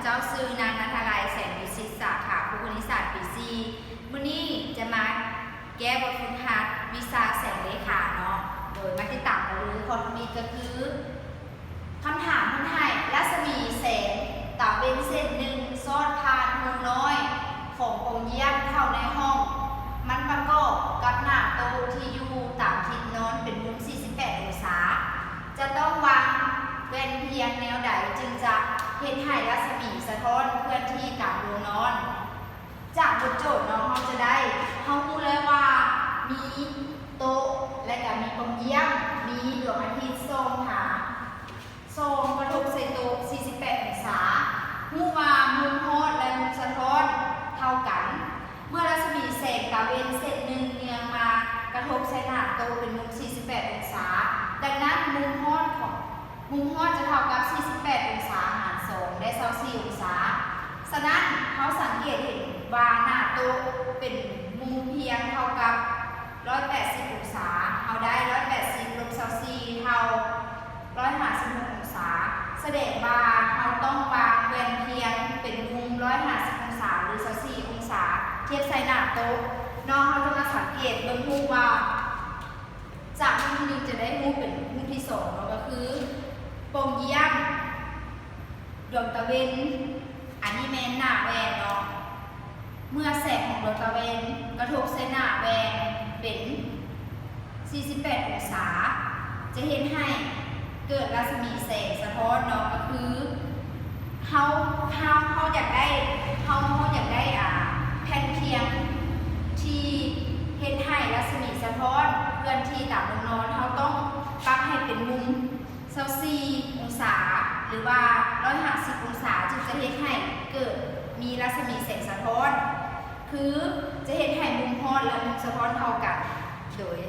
ເຈົ້າຊື່ນາງ ນັນທະໄລ ແສງວິສິດ ສາຂາຄູຄະນິດສາດປີສີ່. ມື້ນີ້ຈະມາແກ້ບົດຝຶກຫັດວິຊາແສງເລຂາເນາະ, ໂດຍມາຕິດຕາມກັນເລີຍ. ຂໍ້ທຳອິດກໍຄື ຄຳຖາມເພິ່ນໃຫ້ ລັດສະໝີແສງຕາເວັນເສັ້ນໜຶ່ງສອດຜ່ານຮູນ້ອຍຂອງປ່ອງຢ້ຽມເຂົ້າໃນຫ້ອງ, ມັນປະກອບກັບໜ້າໂຕະທີ່ຢູ່ຕາມທິດນອນເປັນມຸມສີ່ສິບແປດອົງສາ. ຈະຕ້ອງວາງແວ່ນພຽງແນວໃດຈຶ່ງຈະເຮັດໃຫ້ລັດສະໝີສະທ້ອນເຄື່ອນທີ່ຕາມດວງນອນ? ຈາກບົດໂຈດເນາະ ເຮົາຈະໄດ້ ເຮົາຮູ້ແລ້ວວ່າມີໂຕະ ແລະກະມີປ່ອງຢ້ຽມ, ມີດວງອາທິດສ່ອງຫາ ສ່ອງກະທົບໃສ່ໂຕະສີ່ສິບແປດອົງສາ, ຮູ້ວ່າມຸມຮອດ ແລະ ມຸມສະທ້ອນເທົ່າກັນ. ເມື່ອລັດສະໝີແສງຕາເວັນເສັ້ນໜຶ່ງເຍືອງມາກະທົບໃສ່ໜ້າໂຕະເປັນມຸມສີ່ສິບແປດອົງສາ, ດັ່ງນັ້ນມຸມຮອດຂອງ ມຸມຮອດຈະເທົ່າກັບສີ່ສິບແປດອົງສາຫານສອງ ໄດ້ຊາວສີ່ອົງສາ. ສະນັ້ນ ເຮົາສັງເກດເຫັນວ່າໜ້າໂຕະເປັນມຸມພຽງເທົ່າກັບຮ້ອຍແປດສິບອົງສາ, ເຮົາໄດ້ຮ້ອຍແປດສິບລົບຊາວສີ່ເທົ່າຮ້ອຍຫ້າສິບຫົກອົງສາ, ສະແດງວ່າເຮົາຕ້ອງວາງແວ່ນພຽງເປັນມຸມຮ້ອຍຫ້າສິບອົງສາ ຫຼື ຊາວສີ່ອົງສາ ທຽບໃສ່ໜ້າໂຕະເນາະ. ເຮົາຈະມາສັງເກດເບິ່ງຮູບວ່າ ຈາກຮູບທີໜຶ່ງຈະໄດ້ຮູບເປັນຮູບທີສອງເນາະ, ກໍຄືປ່ອງຢ້ຽມດວງຕາເວັນ, ອັນນີ້ແມ່ນໜ້າແວ່ນເນາະ. ເມື່ອແສງຂອງດວງຕາເວັນກະທົບໃສ່ໜ້າແວ່ນເປັນສີ່ສິບແປດອົງສາ ຈະເຮັດໃຫ້ເກີດລັດສະໝີແສງສະທ້ອນເນາະ, ກໍຄື ເຮົາ ເຮົາ ເຮົາຢາກໄດ້ ເຮົາ ເຮົາຢາກໄດ້ ອ່າ ແຜ່ນພຽງທີ່ເຮັດໃຫ້ລັດສະໝີສະທ້ອນເຄື່ອນທີ່ຕາມວງນອນ, ເຮົາຕ້ອງປັບໃຫ້ເປັນມຸມຊາວສີ່ອົງສາ ຫຼືວ່າຮ້ອຍຫ້າສິບອົງສາ ຈຶ່ງຈະເຮັດໃຫ້ເກີດມີລັດສະໝີແສງສະທ້ອນ, ຄືຈະເຮັດໃຫ້ມຸມຮອດ ແລະ ມຸມສະທ້ອນເທົ່າກັນ. ໂດຍ